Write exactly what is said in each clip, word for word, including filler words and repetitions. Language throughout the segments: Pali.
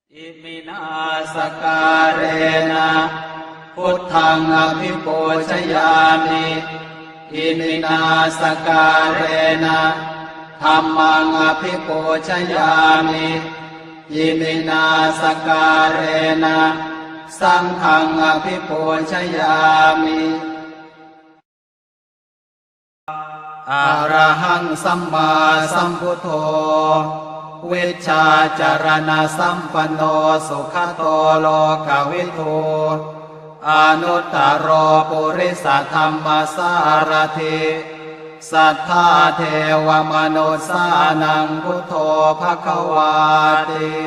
Iminā sakkārena buddhaṃ abhipūjayāmi. Iminā sakkārena dhammaṃ abhipūjayāmi. Iminā sakkārena saṅghaṃ abhipūjayāmi. Arahaṃ sammāsambuddho vijjācaraṇasampanno sugato lokavidū anuttaro purisadammasārathi satthā devamanussānaṃ buddho bhagavāti.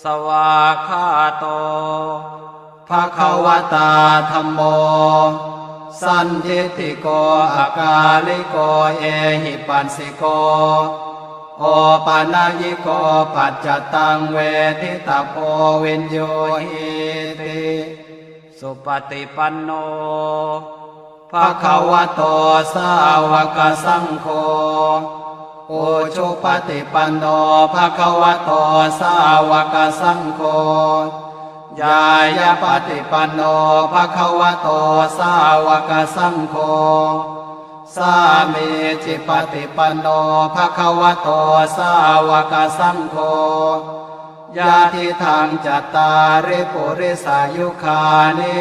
Svākkhāto bhagavatā dhammo sandiṭṭhiko akāliko ehipassiko opanayiko paccattaṃ veditabbo viññūhīti. Supaṭipanno bhagavato sāvakasaṅgho ujupaṭipanno bhagavato sāvakasaṅgho ñāyapaṭipanno bhagavato sāvakasaṅgho sāmīcipaṭipanno bhagavato sāvakasaṅgho yadidaṃ cattāri purisayugāni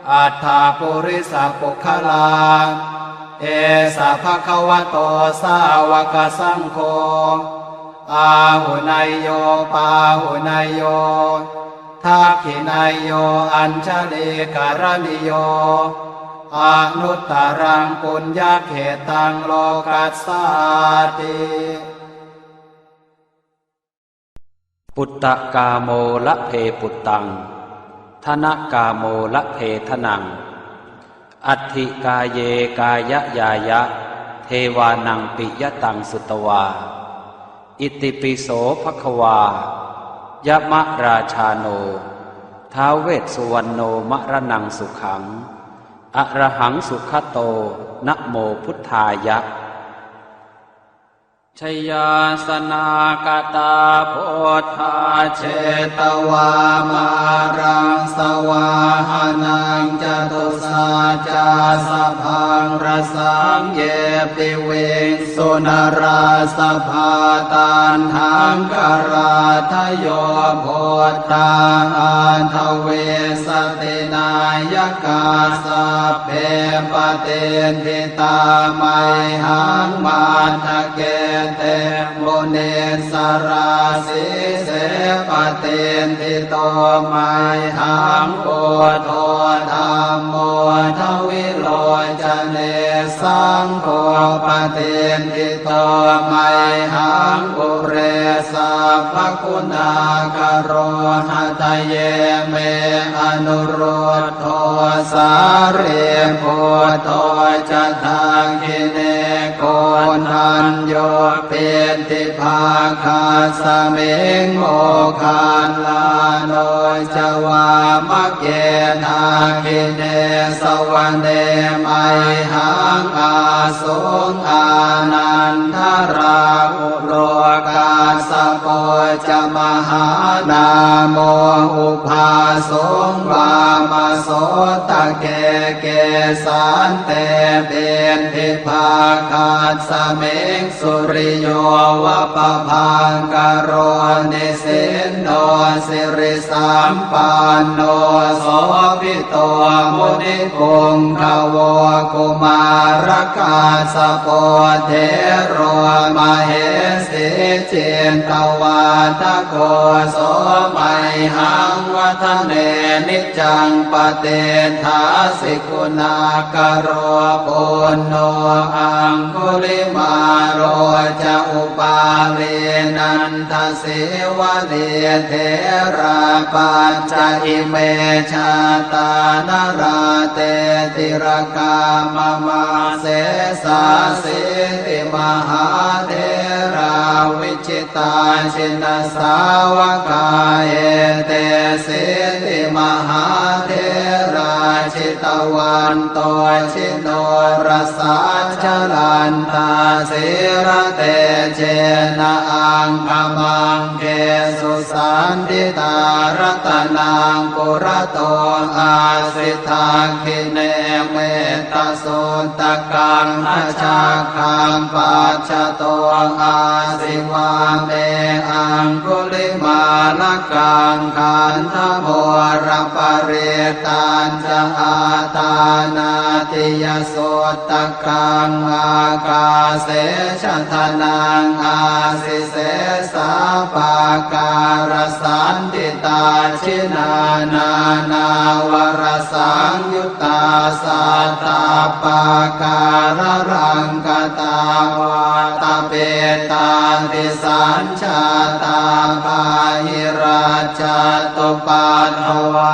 aṭṭha purisapuggalā esa bhagavato sāvakasaṅgho āhuneyyo pāhuneyyo dakkhiṇeyyo añjalīkaraṇīyo anuttaraṃ puññakkhettaṃ lokassāti. Puttakāmo labhe puttaṃ, dhanakāmo labhe dhanaṃ, atthi kāye kāyañāya, devānaṃ piyataṃ sutvā. Itipi so bhagavā, yamarājāno, ท้าว Vessuvaṇṇo, maraṇaṃ sukhaṃ, arahaṃ sugato, namo buddhāya. Jayāsanāgatā buddhā jetvā māraṃ savāhanaṃ, catusaccāsabhaṃ rasaṃ ye piviṃsu narāsabhā. Taṇhaṅkarādayo buddhā aṭṭhavīsati nāyakā, sabbe patiṭṭhi tā mayhaṃ matthake te munissarā. Sīse patiṭṭhito mayhaṃ buddho dhammo dvilocane, saṅgho patiṭṭhito mayhaṃ ure sabbaguṇākaro. Hadaye me anurud dho sārīputto ca dakkhiṇe, koṇḍañño piṭṭhibhāgasmiṃ moggallāno ca vāmake. Dakkhiṇe savane mayhaṃ ā suṃ ānandarāhulo, kassapo ca mahānāmo ubhāsuṃ vāmasotake. Kesante piṭṭhibhāgasmiṃ suriyo va pabhaṅkaro, nisinno siri sampanno sobhito munipuṅgavo. Kumārakassapo thero mahesī cittavādako, so mayhaṃ vadane niccaṃ patiṭṭhāsi guṇākaro. Puṇṇo aṅgulimālo ca upālī nanda sīvalī, therā pañca ime jātā nalāṭe tilakā mama. Sesāsīti mahātherā vijitā jinasāvakā, etesīti mahātherā jitavanto jinorasā, jalantā sīlatejena aṅgamaṅgesu saṇṭhitā. Ratanaṃ purato āsi, dakkhiṇe mettasuttakaṃ, dhajaggaṃ pacchato āsi, vāme aṅgulimālakaṃ. Khandhamoraparittañca āṭānāṭiyasuttakaṃ, ākāse chadanaṃ āsi, sesā pākārasaṇṭhitā. Jinā nānāvarasaṃyuttā sattappākāralaṅkatā, vātapittādisañ jātā bāhirajjhattupaddavā,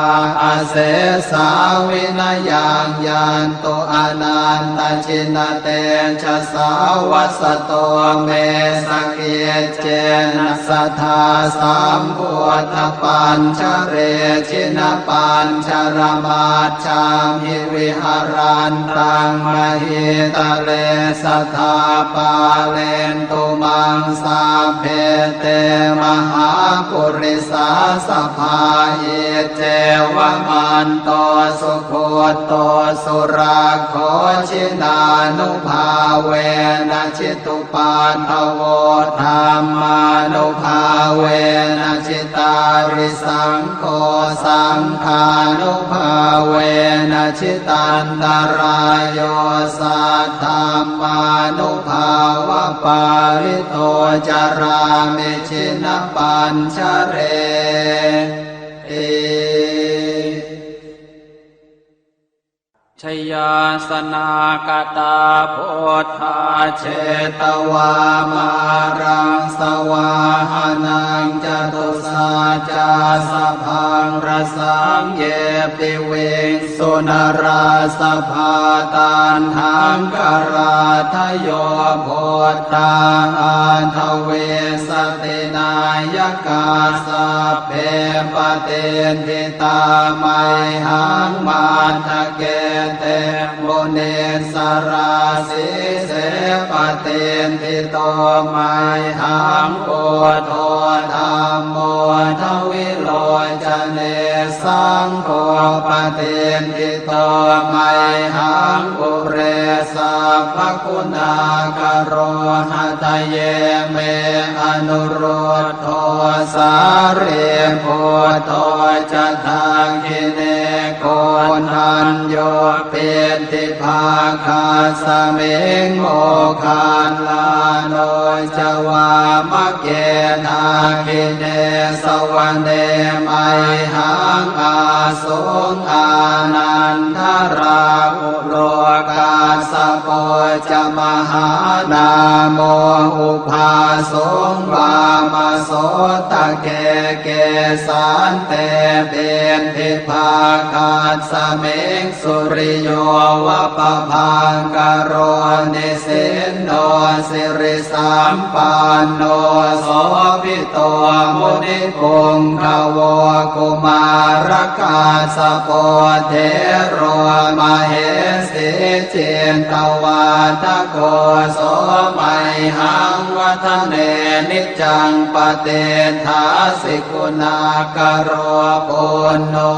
asesā vinayaṃ yantu anantajinatejasā. Vasato me sakiccena sadā sambuddhapañjare, jinapañjaramaj jhamhi viharantaṃ mahītale, sadā pālentu maṃ sabbe te mahāpurisāsabhā. Iccevamanto sugutto surakkho, jinānubhāvena jitu paddavo, dhammānubhāvena jitārisaṅgho, saṅghānubhāvena jitantarāyo, saddhammānubhāvapālito carāmi jinapañjareti. Jayāsanāgatā buddhā jetvā māraṃ savāhanaṃ, catusaccāsabhaṃ rasaṃ ye piviṃsu narāsabhā. Taṇhaṅkarādayo buddhā aṭṭhavīsati nāyakā, sabbe patiṭṭhi tā mayhaṃ matthake te munissarā. Sīse patiṭṭhito mayhaṃ buddho dhammo dvilocane, saṅgho patiṭṭhito mayhaṃ ure sabbaguṇākaro. Hadaye me anurud dho sārīputto ca dakkhiṇe, koṇḍañño piṭṭhibhāgasmiṃ moggallāno ca vāmake. Dakkhiṇe savane mayhaṃ ā suṃ ānandarāhulo, kassapo ca mahānāmo ubhāsuṃ vāmasotake. Kesante piṭṭhibhāgasmiṃ suriyo va pabhaṅkaro, nisinno siri sampanno sobhito munipuṅgavo. Kumārakassapo thero mahesī cittavādako, so mayhaṃ vadane niccaṃ patiṭṭhāsi guṇākaro. Puṇṇo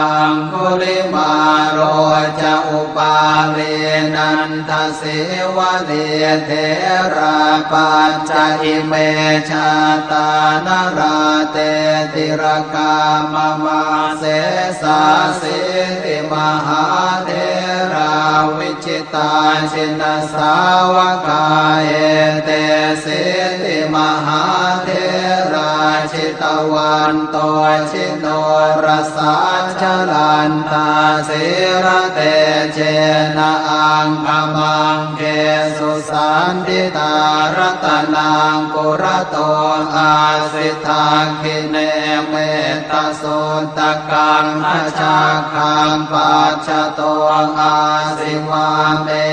aṅgulimālo ca upālī nanda sīvalī, therā pañca ime jātā nalāṭe tilakā mama. Sesāsīti mahātherā vijitā jinasāvakā, etesīti mahātherā jitavanto ji norasā, jalantā sīlatejena aṅgamaṅgesu saṇṭhitā. Ratanaṃ purato āsi, dakkhiṇe mettasuttakaṃ, dhajaggaṃ pacchato āsi, vāme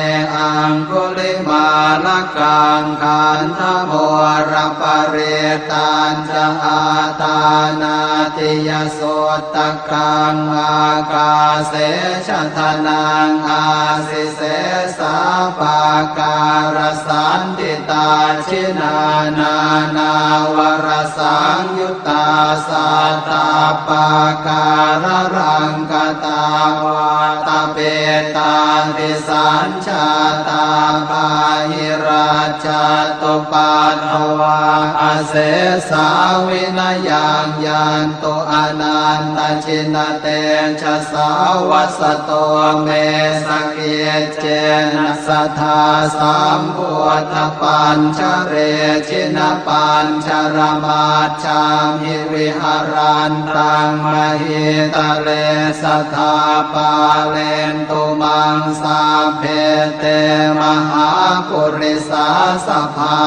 aṅgulimālakaṃ. Khandhamoraparittañ ca Āṭānāṭiyasuttakaṃ ākāse chadanaṃ āsi, sesā pākārasaṇṭhitā. Jinānānāvarasaṃyuttā sattappākāralaṅkatā, vātapittādisañ jātā bāhirajjhattupaddavā, asesā vinayaṃ yantu anantajinatejasā. Vasato me sakiccena sadā sambuddhapañjare, jinapañjaramaj jhamhi viharantaṃ mahītale, sadā pālentu maṃ sabbe te mahāpurisāsabhā.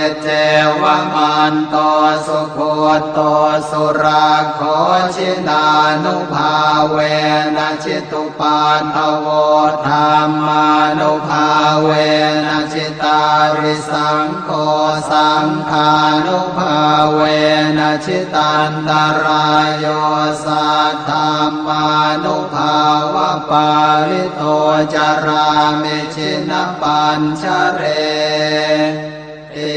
Iccevamanto sugutto surakkho, jinānubhāvena jitu paddavo, dhammānubhāvena jitārisaṅgho, saṅghānubhāvena jitantarāyo, saddhammānubhāvapālito carāmi jinapañjareti.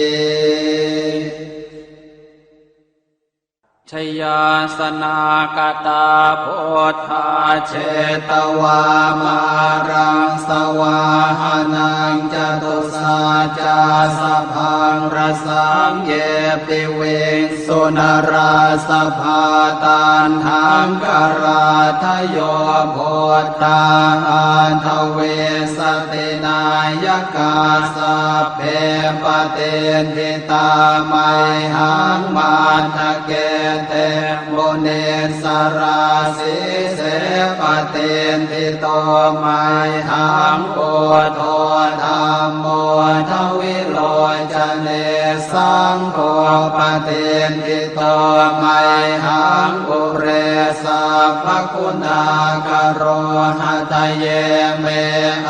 Jayāsanākatā buddhā jetvā māraṃ savāhanaṃ, catusaccāsabhaṃ rasaṃ ye piviṃsu narāsabhā. Taṇhaṅkarādayo buddhā aṭṭhavīsati nāyakā, sabbe patiṭṭhi tā mayhaṃ matthake te munissarā. Sīse patiṭṭhito mayhaṃ buddho dhammo dvilocane, saṅgho patiṭṭhito mayhaṃ ure sabbaguṇākaro. Hadaye me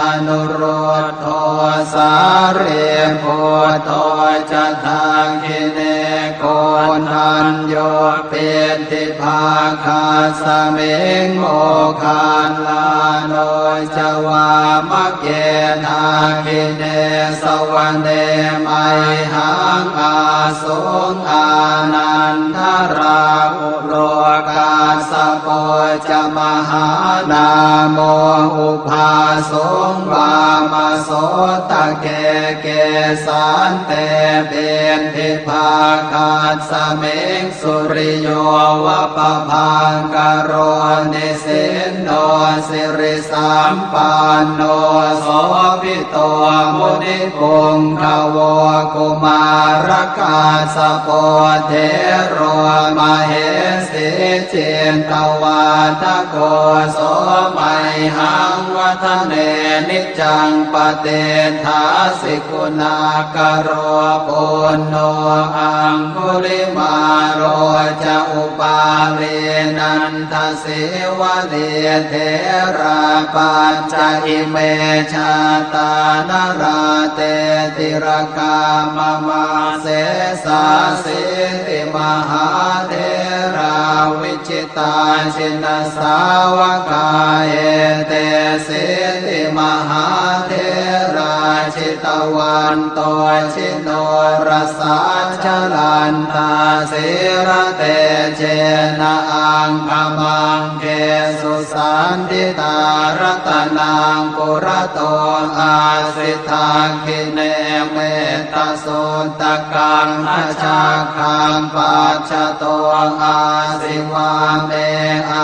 anurud dho sārīputto ca dakkhiṇe, koṇḍañño piṭṭhibhāgasmiṃ moggallāno ca vāmake. Dakkhiṇe savane mayhaṃ āsuṃ ānandarāhu lo, kassapo ca mahānāmo ubhāsuṃ vāmasotake. Kesante piṭṭhibhāgasmiṃ suriyo va pabhaṅkaro, nisinno siri sampanno sobhito munipuṅgavo. Kumārakassapo thero mahesī cittavādako, so mayhaṃ vadane niccaṃ patiṭṭhāsi guṇākaro. Puṇṇo aṅgulimālo ca upālī nanda sīvalī, therā pañca ime jātā nalāṭe tilakā mama. Sesāsīti mahātherā vijitā jinasāvakā, etesīti mahātherā jitavanto ji norasā, jalantā sīlatejena aṅgamaṅgesu saṇṭhitā. Ratanaṃ purato āsi dakkhiṇe mettasuttakaṃ, dhajaggaṃ pacchato āsi vāme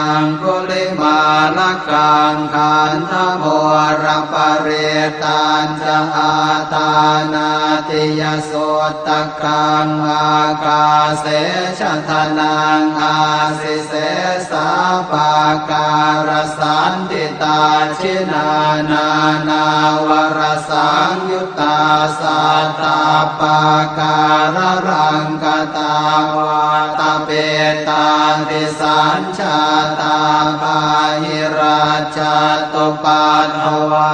aṅgulimālakaṃ. Khandhamoraparittañ ca āṭānāṭiyasuttakaṃ, ākāse chadanaṃ āsi sesā pākārasaṇṭhitā. Jinā nānāvarasaṃyuttā sattappākāralaṅkatā, vātapittādisañjātā disañjātā bāhirajjhattupaddavā,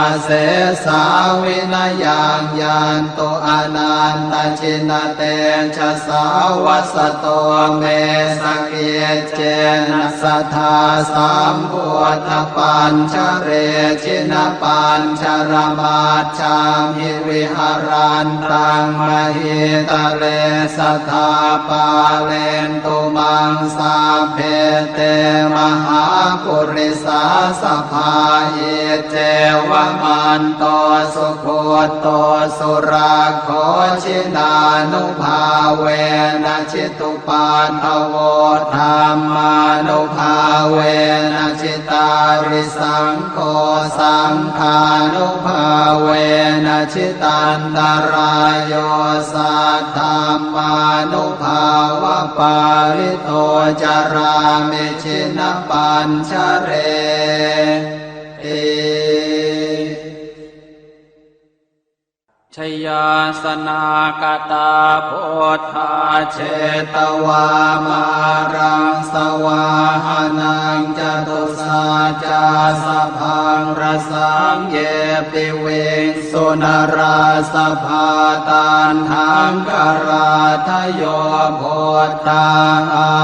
asesā vinayaṃ yantu anantajinatejasā. Vasato me sakiccena sadā sambuddhapañjare, jinapañjaramaj jhamhi viharantaṃ mahītale, sadā pālentu maṃ sabbe te mahāpurisāsabhā. Iccevamanto sugutto surakkho, jinānubhāvena jitu paddavo, dhammānubhāvena jitārisaṅgho, saṅghānubhāvena jitantarāyo, saddhammānubhāvapālito carāmi jinapañjareti. Jayāsanāgatā buddhā jetvā māraṃ savāhanaṃ, catusaccāsabhaṃ rasaṃ ye piviṃsu narāsabhā. Taṇhaṅkarādayo buddhā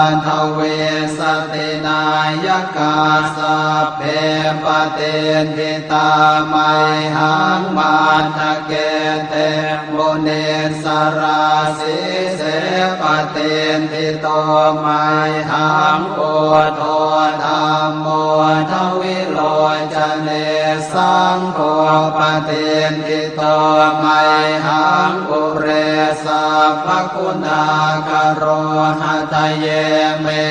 aṭṭhavīsati nāyakā, sabbe patiṭṭhi tā mayhaṃ matthake te munissarā. Sīse patiṭṭhito mayhaṃ buddho dhammo dvilocane, saṅgho patiṭṭhito mayhaṃ ure sabbaguṇākaro. Hadaye me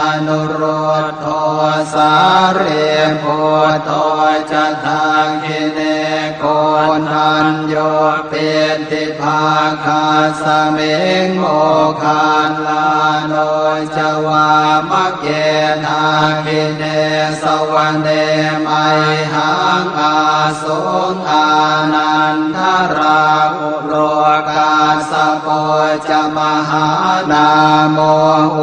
anurud dho sārīputto ca dakkhiṇe, koṇḍañño piṭṭhibhāgasmiṃ moggallāno ca vāmake. Dakkhiṇe savane mayhaṃ āsuṃ ānandarāhu lo, kassapo ca mahānāmo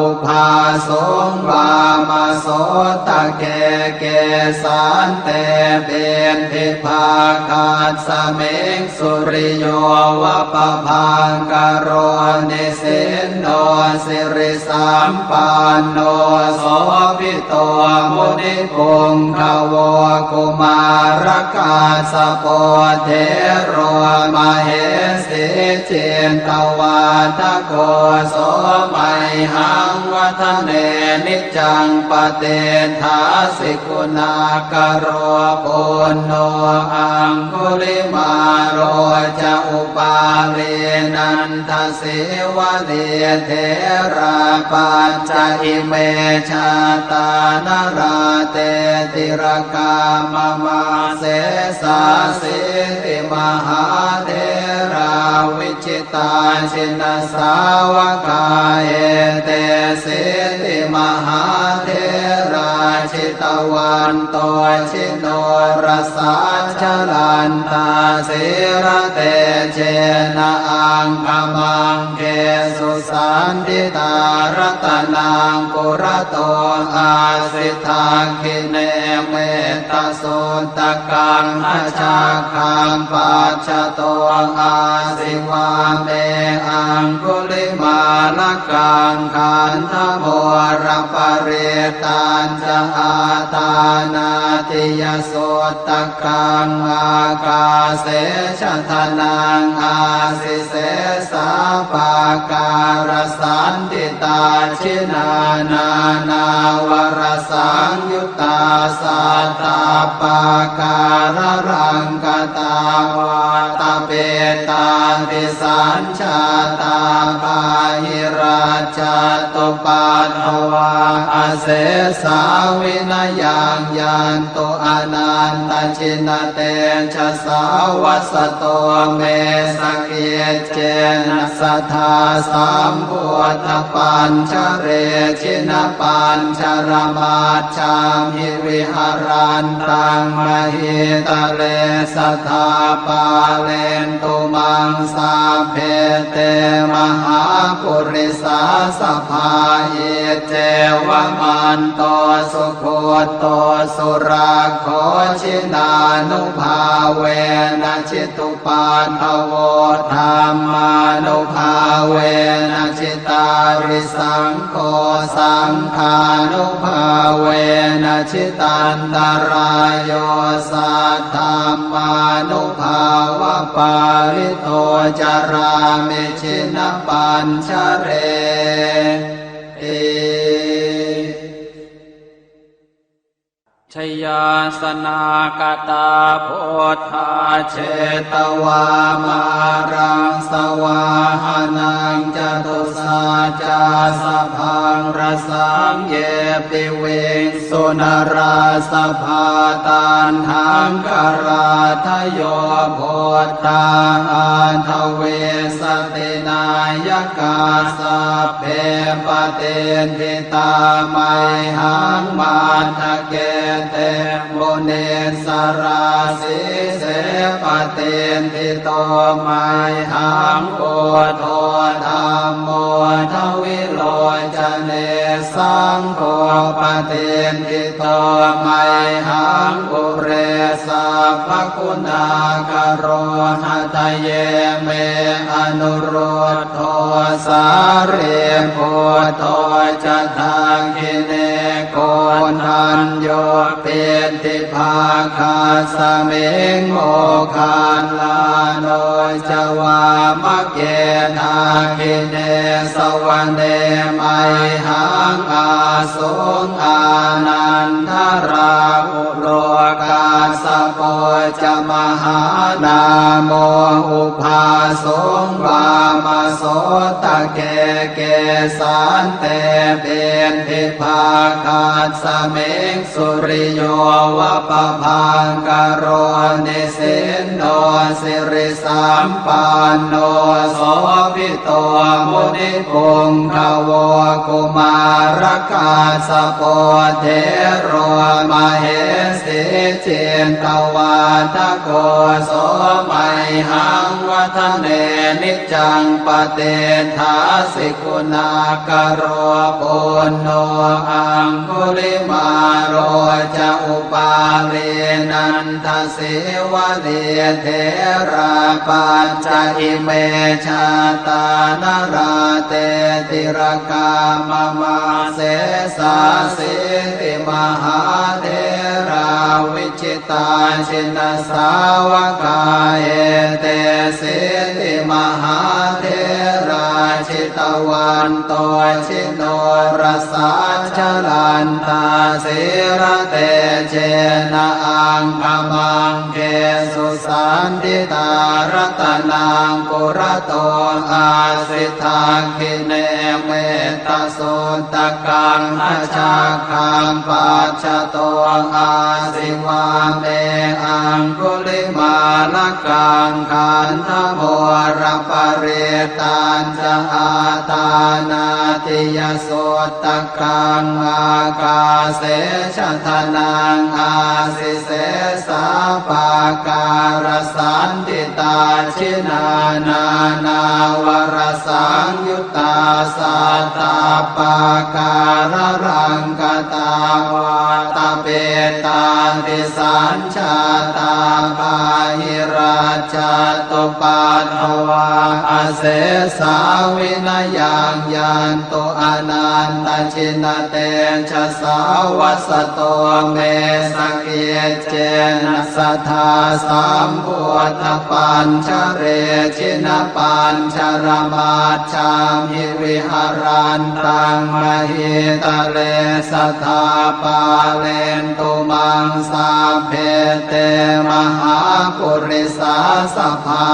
ubhāsuṃ vāmasotake. Kesante piṭṭhibhāgasmiṃ suriyo va pabhaṅkaro, nisinno siri sampanno sobhito munipuṅgavo. Kumārakassapo thero mahesī cittavādako, so mayhaṃ vadane niccaṃ patiṭṭhāsi guṇākaro. Puṇṇo aṅgulimālo ca upālī nanda sīvalī, therā pañca ime jātā nalāṭe tilakā mama. Sesāsīti mahātherā vijitā jinasāvakā, etesīti mahātherā jitavanto ji norasā, jalantā sīlatejena aṅgamaṅgesu saṇṭhitā. Ratanaṃ purato āsi dakkhiṇe mettasuttakaṃ, dhajaggaṃ pacchato āsi vāme aṅgulimālakaṃ. Khandhamoraparittañ ca āṭānāṭiyasuttakaṃ, ākāse chadanaṃ āsi sesā pākārasaṇṭhitā. Jinā nānāvarasaṃyuttā sattappākāralaṅkatā, vātapittādisañ jātā bāhirajjhattupaddavā, asesā vinayaṃ yantu anantajinatejasā. Vasato me sakiccena sadā sambuddhapañjare, jinapañjaramaj jhamhi viharantaṃ mahītale, sadā pālentu maṃ sabbe te mahāpurisāsabhā. Iccevamanto sugutto surakkho, jinānubhāvena jitupaddavo, dhammānubhāvena jitārisaṅgho, saṅghānubhāvena jitantarāyo, saddhammānubhāvapālito carāmi jinapañjareti. Jayāsanāgatā buddhā jetvā māraṃ savāhanaṃ, catusaccāsabhaṃ rasaṃ ye piviṃsu narāsabhā. Taṇhaṅkarādayo buddhā aṭṭhavīsati nāyakā, sabbe patiṭṭhi tā mayhaṃ matthake te munissarā. Sīse patiṭṭhito mayhaṃ buddho dhammo dvilocane, saṅgho patiṭṭhito mayhaṃ ure sabbaguṇākaro. Hadaye me anurud dho sārīputto ca dakkhiṇe, koṇḍañño piṭṭhibhāgasmiṃ moggallāno ca vāmake. Dakkhiṇe savane mayhaṃ āsuṃ ānandarāhu lo, kassapo ca mahānāmo ubhāsuṃ vāmasotake. Kesante piṭṭhibhāgasmiṃ suriyo va pabhaṅkaro, nisinno siri sampanno sobhito munipuṅgavo. Kumārakassapo thero mahesī cittavādako, so mayhaṃ vadane niccaṃ patiṭṭhāsi guṇākaro. Puṇṇo aṅgulimālo ca upālī nanda sīvalī, therā pañca ime jātā nalāṭe tilakā mama. Sesāsīti mahātherā vijitā jinasāvakā, etesīti mahātherā jitavanto ji norasā, jalantā sīlatejena aṅgamaṅgesu saṇṭhitā. Ratanaṃ purato āsi dakkhiṇe mettasuttakaṃ, dhajaggaṃ pacchato āsi vāme aṅgulimālakaṃ. Khandhamoraparittañ ca āṭānāṭiyasuttakaṃ, ākāse chadanaṃ āsi sesā pākārasaṇṭhitā. Jinā nānāvarasaṃyuttā sattappākāralaṅkatā, vātapittādisañ jātā bāhirajjhattupaddavā, asesā vinayaṃ yantu anantajinatejasā. Vasato me sakiccena sadā sambuddhapañjare, jinapañjaramaj jhamhi viharantaṃ mahītale, sadā pālentu maṃ sabbe te mahāpurisāsabhā.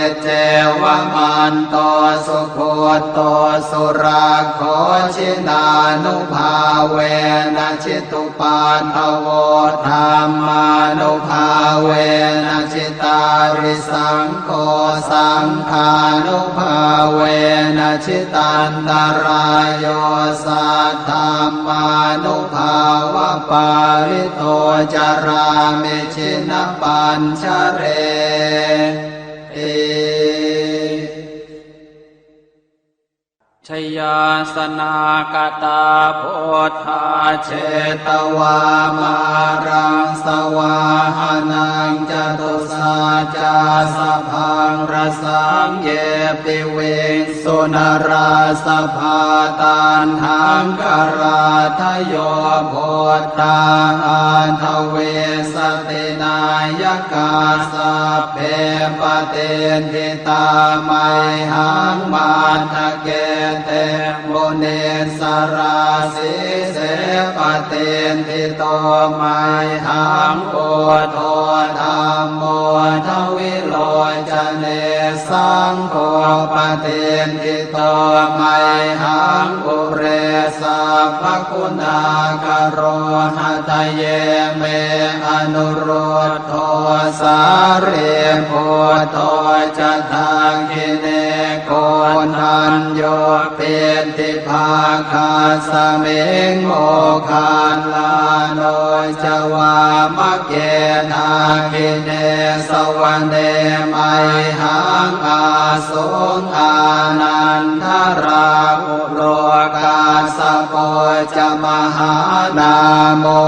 Iccevamanto sugutto surakkho, jinānubhāvena jitu paddavo, dhammānubhāvena jitārisaṅgho, saṅghānubhāvena jitantarāyo, saddhammānubhāvapālito carāmi jinapañjareti. Jayāsanāgatā buddhā jetvā māraṃ savāhanaṃ, catusaccāsabhaṃ rasaṃ ye piviṃsu narāsabhā. Taṇhaṅkarādayo buddhā aṭṭhavīsati nāyakā, sabbe patiṭṭhi tā mayhaṃ matthake te munissarā. Sīse patiṭṭhito mayhaṃ buddho dhammo dvilocane, saṅgho patiṭṭhito mayhaṃ ure sabbaguṇākaro. Hadaye me anurud dho sārīputto ca dakkhiṇe, koṇḍañño piṭṭhibhāgasmiṃ moggallāno ca vāmake. Dakkhiṇe savane mayhaṃ āsuṃ ānandarāhu lo, kassapo ca mahānāmo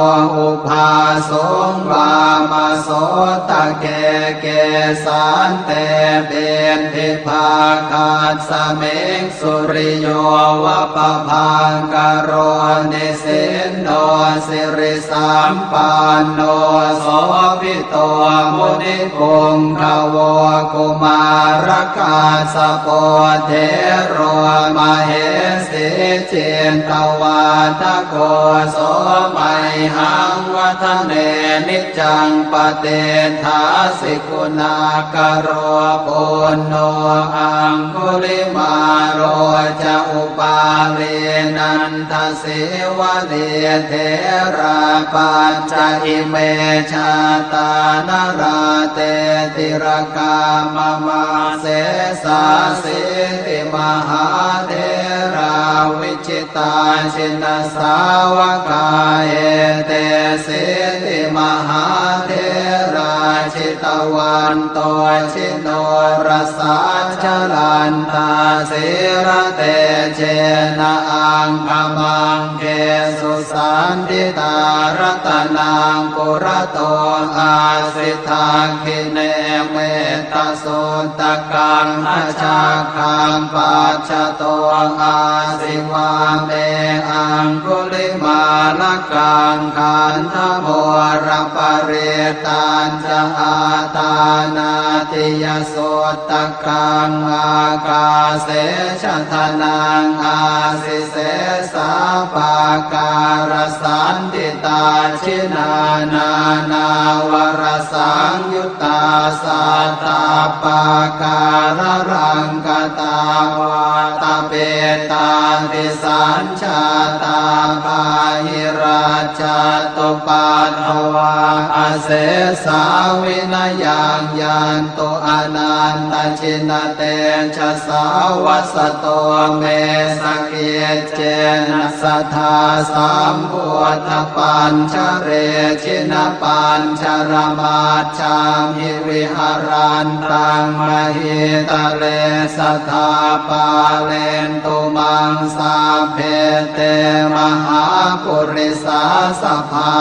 ubhāsuṃ vāmasotake. Kesante piṭṭhibhāgasmiṃ suriyo va pabhaṅkaro, nisinno siri sampanno sobhito munipuṅgavo. Kumārakassapo thero mahesī cittavādako, so mayhaṃ vadane niccaṃ patiṭṭhāsi guṇākaro. Puṇṇo aṅgulimālo ca upālī nanda sīvalī, therā pañca ime jātā nalāṭe tilakā mama. Sesāsīti mahātherā vijitā jinasāvakā, etesīti mahātherā jitavanto ji norasā, jalantā sīlatejena aṅgamaṅgesu saṇṭhitā. Ratanaṃ purato āsi dakkhiṇe mettasuttakaṃ, dhajaggaṃ pacchato āsi vāme aṅgulimālakaṃ. Khandhamoraparittañ ca āṭānāṭiyasuttakaṃ, ākāse chadanaṃ āsi sesā pākārasaṇṭhitā. Jinā nānāvarasaṃyuttā sattappākāralaṅkatā, vātapittādisañ jātā bāhirajjhattupaddavā, asesā vinayaṃ yantu anantajinatejasā. Vasato me sakiccena sadā sambuddhapañjare, jinapañjaramaj jhamhi viharantaṃ mahītale, sadā pālentu maṃ sabbe te mahāpurisāsabhā.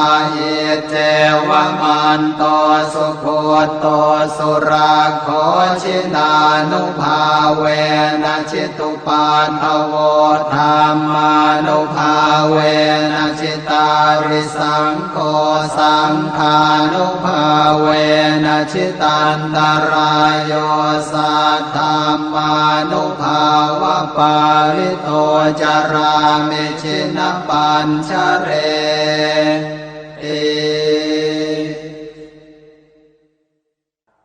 Iccevamanto sugutto surakkho, jinānubhāvena jitu paddavo, dhammānubhāvena jitārisaṅgho, saṅghānubhāvena jitantarāyo, saddhammānubhāvapālito carāmi jinapañjareti.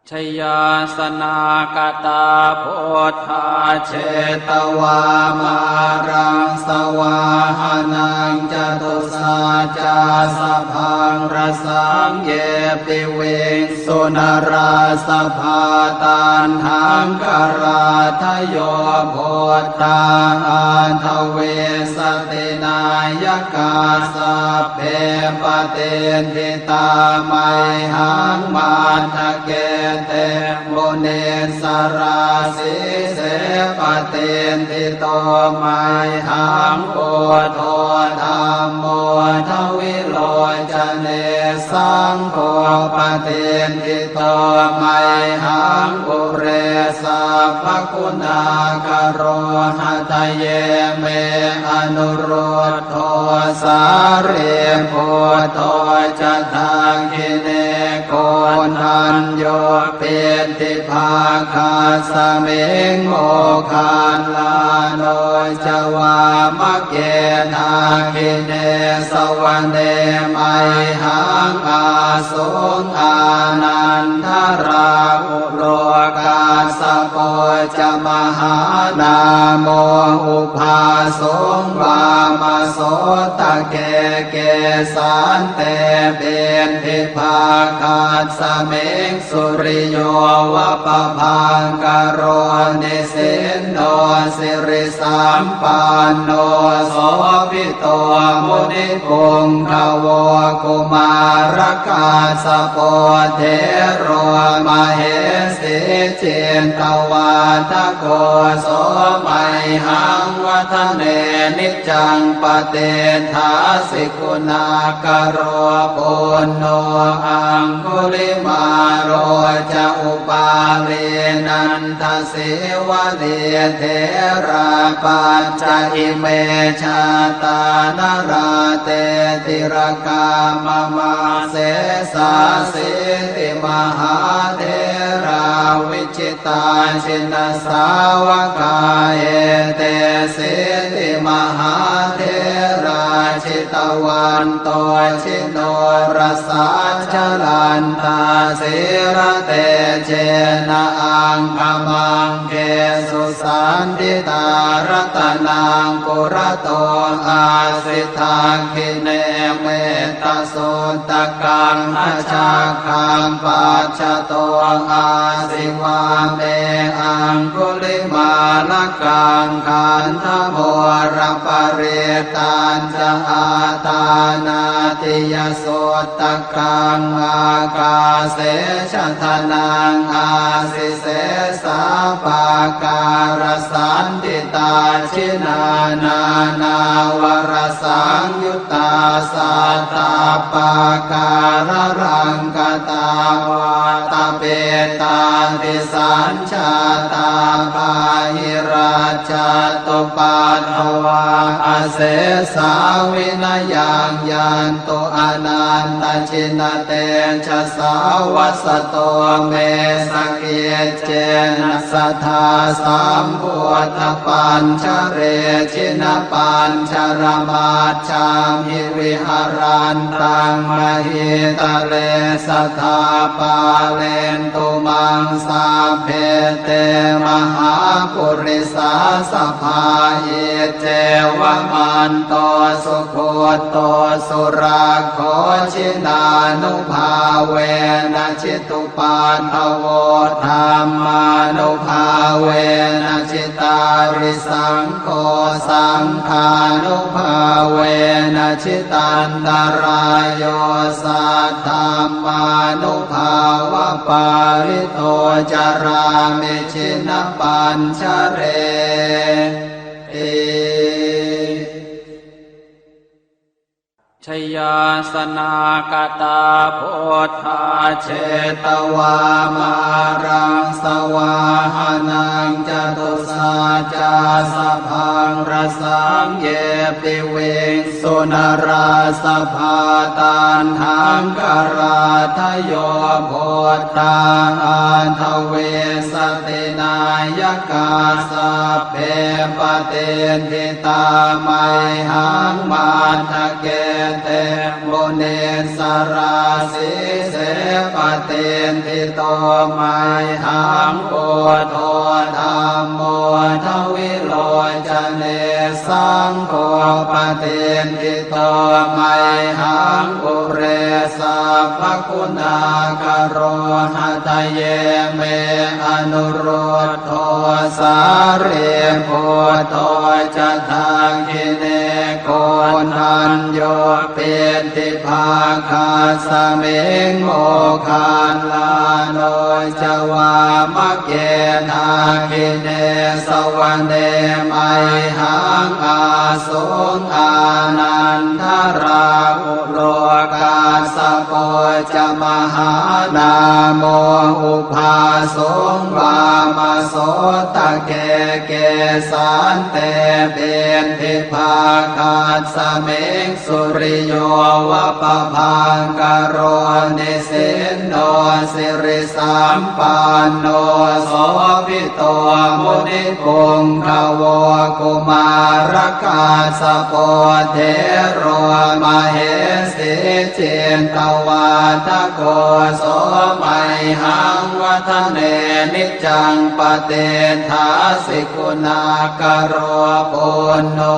Jayāsanāgatā buddhā jetvā māraṃ savāhanaṃ, catusaccāsabhaṃ rasaṃ ye piviṃsu narāsabhā. Taṇhaṅkarādayo buddhā aṭṭhavīsati nāyakā, sabbe patiṭṭhi tā mayhaṃ matthake te munissarā. Sīse patiṭṭhito mayhaṃ buddho dhammo dvilocane, saṅgho patiṭṭhito mayhaṃ ure sabbaguṇākaro. Hadaye me anurud dho sārīputto ca dakkhiṇe, koṇḍañño piṭṭhibhāgasmiṃ moggallāno ca vāmake. Dakkhiṇe savane mayhaṃ āsuṃ ānandarāhu lo, kassapo ca mahānāmo ubhāsuṃ vāmasotake. Kesante piṭṭhibhāgasmiṃ suriyo va pabhaṅkaro, nisinno siri sampanno sobhito munipuṅgavo. Kumārakassapo thero mahesī cittavādako, so mayhaṃ vadane niccaṃ patiṭṭhāsi guṇākaro. Puṇṇo aṅgulimālo ca upālī nanda sīvalī, therā pañca ime jātā nalāṭe tilakā mama. Sesāsīti mahātherā vijitā jinasāvakā, etesīti mahātherā jitavanto ji norasā, jalantā sīlatejena aṅgamaṅgesu saṇṭhitā. Ratanaṃ purato āsi dakkhiṇe mettasuttakaṃ, dhajaggaṃ pacchato āsi vāme aṅgulimālakaṃ. Khandhamoraparittañ ca āṭānāṭiyasuttakaṃ, ākāse chadanaṃ āsi sesā pākārasaṇṭhitā. Jinā nānāvarasaṃyuttā sattappākāralaṅkatā, vātapittādisañ jātā bāhirajjhattupaddavā, asesā vinayaṃ yantu anantajinatejasā. Vasato me sakiccena sadā sambuddhapañjare, jinapañjaramaj jhamhi viharantaṃ mahītale, sadā pālentu maṃ sabbe te mahāpurisāsabhā. Iccevamanto sugutto surakkho, jinānubhāvena jitu paddavo, dhammānubhāvena jitārisaṅgho, saṅghānubhāvena jitantarāyo, saddhammānubhāvapālito carāmi jinapañjareti. Jayāsanākatā buddhā jetvā māraṃ savāhanaṃ, catusaccāsabhaṃ rasaṃ ye piviṃsu narāsabhā. Taṇhaṅkarādayo buddhā aṭṭhavīsati nāyakā, sabbe patiṭṭhi tā mayhaṃ matthake te munissarā. Sīse patiṭṭhito mayhaṃ buddho dhammo dvilocane, Saṅgho patiṭṭhito mayhaṃ ure sabbaguṇākaro. Hadaye me anuruddho sārīputto ca dakkhiṇe, koṇḍañño piṭṭhibhāgasmiṃ moggallāno ca vāmake. Dakkhiṇe savane mayhaṃ āsuṃ ānandarāhulo, kassapo ca mahānāmo ubhāsuṃ vāmasotake. Kesante piṭṭhibhāgasmiṃ suriyo va pabhaṅkaro, nisinno sirisampanno sobhito munipuṅgavo. Kumārakassapo thero mahesī cittavādako, so mayhaṃ vadane niccaṃ patiṭṭhāsi guṇākaro. Puṇṇo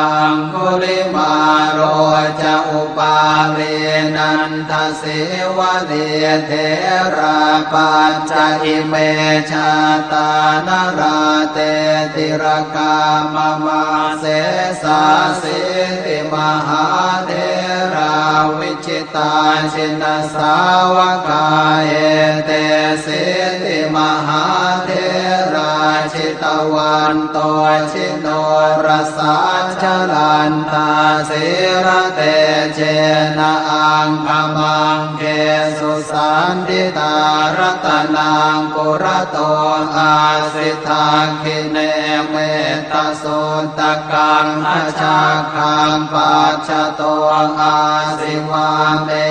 aṅgulimālo ca upālī nandasīvalī, therā pañca ime jātā nalāṭe tilakā mama. Sesāsīti mahātherā vi jitā jinasāvakā, etesīti mahātherā jitavanto jinorasā, jalantā sīlatejena aṅgamaṅgesu saṇṭhitā. Ratanaṃ purato āsi dakkhiṇe metta suttakaṃ, dhajaggaṃ pacchato āsi vāme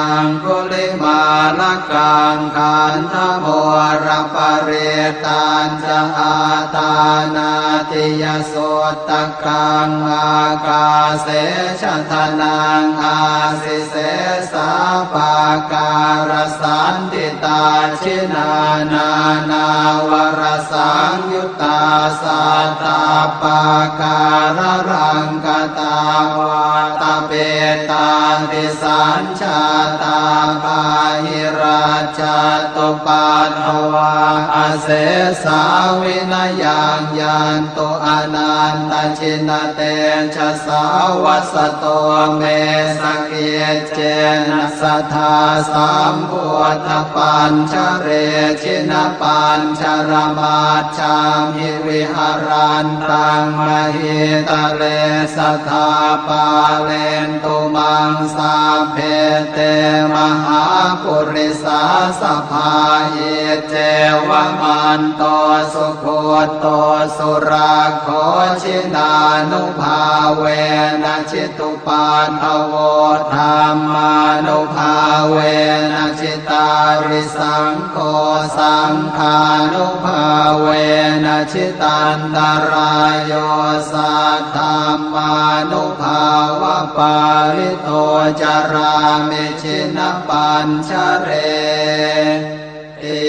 aṅgulimālakaṃ. Khandhamoraparittañca āṭānāṭiyasuttakaṃ, ākāse chadanaṃ āsi sesā pākārasaṇṭhitā. Jinā nānāvarasaṃyu ttā sattappākāralaṅkatā, vātapittādisañjātā bāhirajjhattupaddavā, asesā vinayaṃ yantu anantajinatejasā. Vasato me sakic cena sadā sambuddhapañjare, jinapañjaramajjhamhi viharantaṃ mahītale, sadā pālentu maṃ sabbe te mahāpurisāsabhā. Iccevamanto sugutto surakkho, jinānubhāvena jitu paddavo, dhammānubhāvena jitārisaṅgho, saṅghānubhāvena jitantarāyo, saddhammānubhāvapālito carāmi jinapañjareti.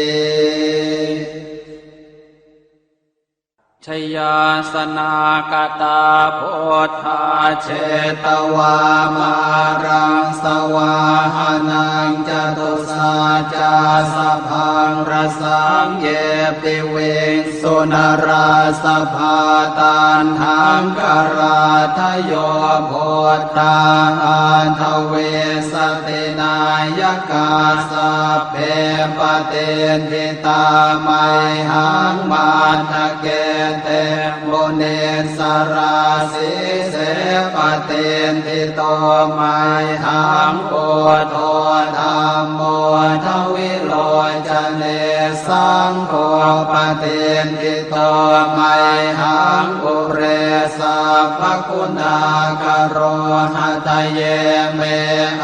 Jayāsanāgatā buddhā jetvā māraṃ savāhanaṃ, catusaccāsabhaṃ rasaṃ ye piviṃsu narāsabhā. Taṇhaṅkarādayo buddhā aṭṭhavīsati nāyakā, sabbe patiṭṭhi tā mayhaṃ matthake te munissarā. Sīse patiṭṭhito mayhaṃ buddho dhammo dvilocane, saṅgho patiṭṭhito mayhaṃ ure sabbaguṇākaro. Hadaye me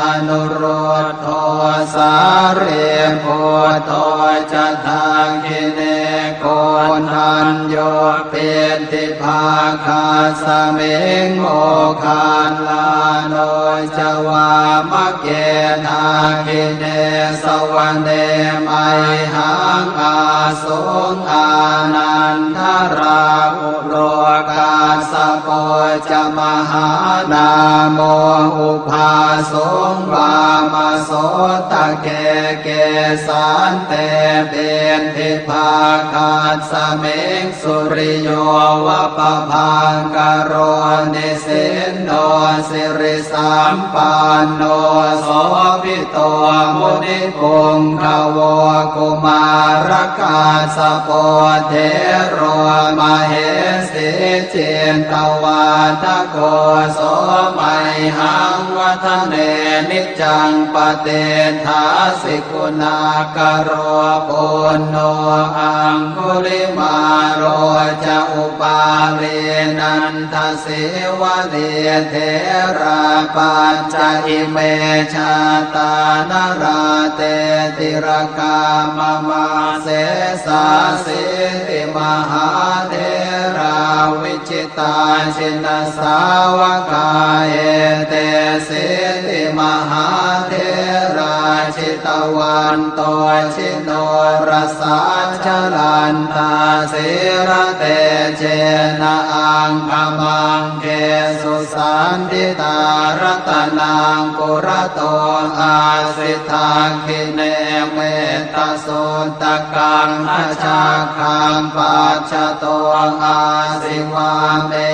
anurud dho sārīputto ca dakkhiṇe, koṇḍañño piṭṭhibhāgasmiṃ moggallāno ca vāmake. Dakkhiṇe savane mayhaṃ Āsuṃ ānandarāhulo kassapo ca mahānāmo ubhāsuṃ vāmasotake. Kesante piṭṭhibhāgasmiṃ suriyo va pabhaṅkaro nisinno sirisampanno sobhi to munipuṅgavo. Kumārakassapo thero mahesī cittavādako so mayhaṃ vadane niccaṃ patiṭṭhāsi guṇākaro. Puṇṇo aṅgulimālo ca upālī nanda sīvalī therā pañca ime jātā nalāṭe tilakā mama. Sesāsīti mahātherā vijitā jinasāvakā etesīti mahātherā jitavanto ji norasā jalantā sīlatejena aṅgamaṅgesu saṇṭhitā. Ratanaṃ purato āsi dakkhiṇe mettasuttakaṃ dhajaggaṃ pacchato āsi vāme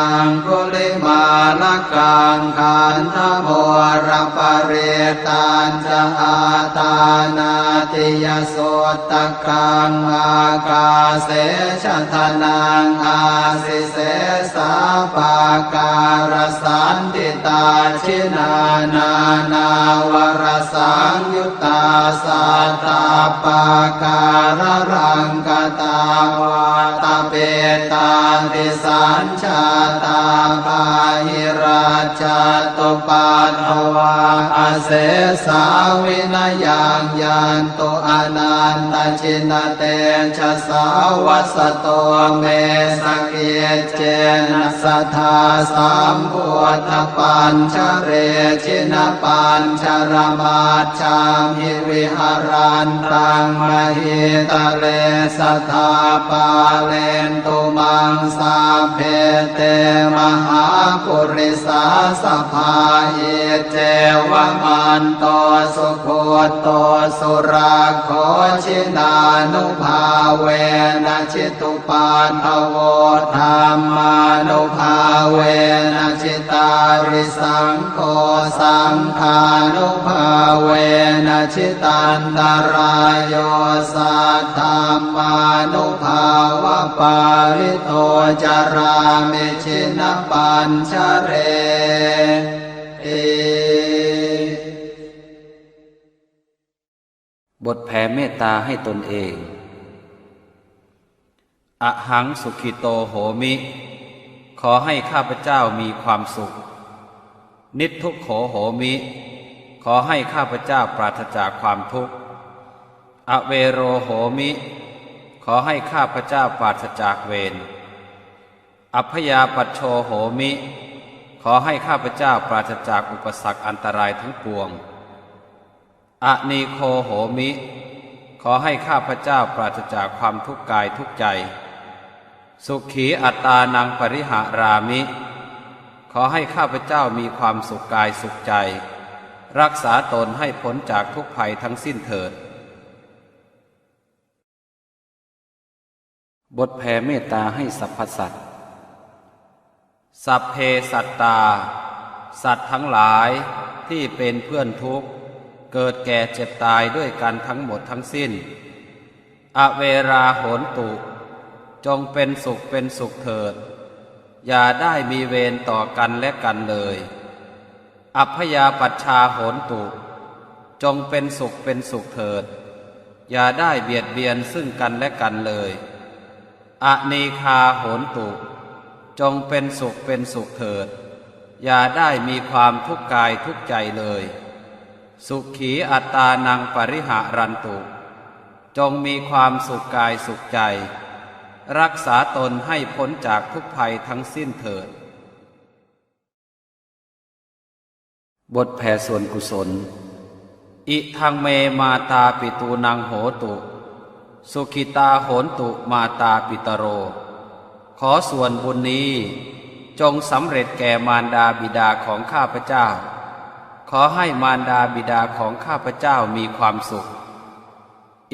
aṅgulimālakaṃ. Khandhamoraparittañ ca āṭānāṭiyasuttakaṃ ākāse chadanaṃ āsi sesā pākārasaṇṭhitā. Jinā nānāvarasaṃyuttā sattappākāralaṅkatā vātapittādisañ jātā bāhirajjhattupaddavā asesā vinayaṃ yantu anantajinatejasā. Vasato me sakiccena sadā sambuddhapañjare jinapañjaramaj jhamhi viharantaṃ mahītale sadā pālentu maṃ sabbe te mahāpurisāsabhā. Iccevamanto sugutto surakkho jinānubhāvena jitu paddavo dhammānubhāvena jitārisaṅgho saṅghānubhāvena jitantarāyo saddhammānubhāvapālito carāmi jinapañjareti. บทแผ่เมตตาให้ตนเอง Ahaṃ sukhito homi ขอให้ข้าพเจ้ามีความสุข Niddukkho homi ขอให้ข้าพเจ้าปราศจากความทุกข์ Avero homi ขอให้ข้าพเจ้าปราศจากเวร Abyāpajjho homi ขอให้ข้าพเจ้าปราศจากอุปสรรคอันตรายทั้งปวง Anīgho homi ขอให้ข้าพเจ้าปราศจากความทุกข์กายทุกข์ใจ Sukhī attānaṃ pariharāmi ขอให้ข้าพเจ้ามีความสุขกายสุขใจ รักษาตนให้พ้นจากทุกข์ภัยทั้งสิ้นเถิด บทแผ่เมตตาให้สรรพสัตว์ Sabbe sattā สัตว์ทั้งหลายที่เป็นเพื่อนทุกข์ เกิดแก่เจ็บตายด้วยกันทั้งหมดทั้งสิ้น Averā hontu จงเป็นสุขเป็นสุขเถิด อย่าได้มีเวรต่อกันและกันเลย Abyāpajjhā hontu จงเป็นสุขเป็นสุขเถิด อย่าได้เบียดเบียนซึ่งกันและกันเลย Anīghā hontu จงเป็นสุขเป็นสุขเถิด อย่าได้มีความทุกข์กายทุกข์ใจเลย Sukhī attānaṃ pariharantu จงมีความสุขกายสุขใจ รักษาตนให้พ้นจากทุกข์ภัยทั้งสิ้นเถิด บทแผ่ส่วนกุศล Idaṃ me mātāpitūnaṃ hotu Sukhitā hontu mātāpitaro. ขอส่วนบุญนี้จงสำเร็จแก่มารดาบิดาของข้าพเจ้า ขอให้มารดาบิดาของข้าพเจ้ามีความสุข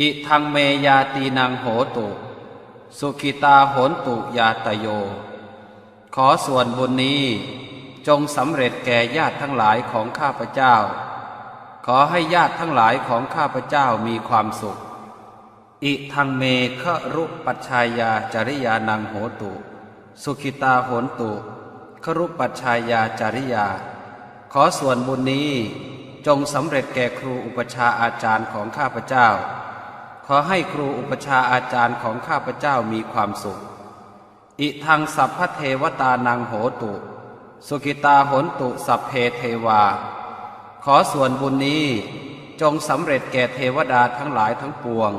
Idaṃ me ñātīnaṃ hotu, sukhitā hontu ñātayo. ขอส่วนบุญนี้จงสำเร็จแก่ญาติทั้งหลายของข้าพเจ้า ขอให้ญาติทั้งหลายของข้าพเจ้ามีความสุข Idaṃ me garūpajjhāyācariyānaṃ hotu, sukhitā hontu garūpajjhāyācariyā. ขอส่วนบุญนี้จงสำเร็จแก่ครูอุปัชฌาย์อาจารย์ของข้าพเจ้า ขอให้ครูอุปัชฌาย์อาจารย์ของข้าพเจ้ามีความสุข Idaṃ sabbadevatānaṃ hotu, sukhitā hontu sabbe devā. ขอส่วนบุญนี้จงสำเร็จแก่เทวดาทั้งหลายทั้งปวง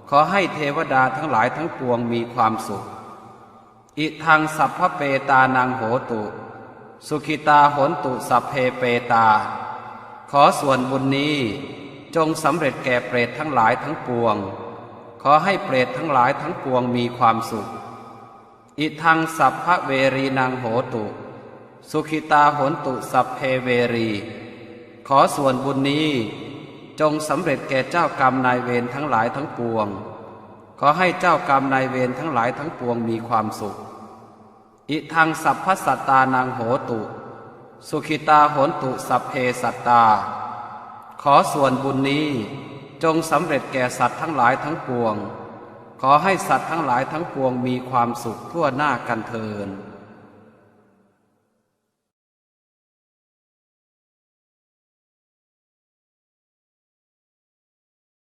ขอให้เทวดาทั้งหลายทั้งปวงมีความสุข Idaṃ sabbapetānaṃ hotu, sukhitā hontu sabbe petā. ขอส่วนบุญนี้จงสำเร็จแก่เปรตทั้งหลายทั้งปวง ขอให้เปรตทั้งหลายทั้งปวงมีความสุข Idaṃ sabbaverīnaṃ hotu, sukhitā hontu sabbe verī. ขอส่วนบุญนี้จงสำเร็จแก่เจ้ากรรมนายเวรทั้งหลายทั้งปวง ขอให้เจ้ากรรมนายเวรทั้งหลายทั้งปวงมีความสุข Idaṃ sabbasattānaṃ hotu, sukhitā hontu sabbe sattā. ขอส่วนบุญนี้จงสำเร็จแก่สัตว์ทั้งหลายทั้งปวง ขอให้สัตว์ทั้งหลายทั้งปวงมีความสุขทั่วหน้ากันเทอญ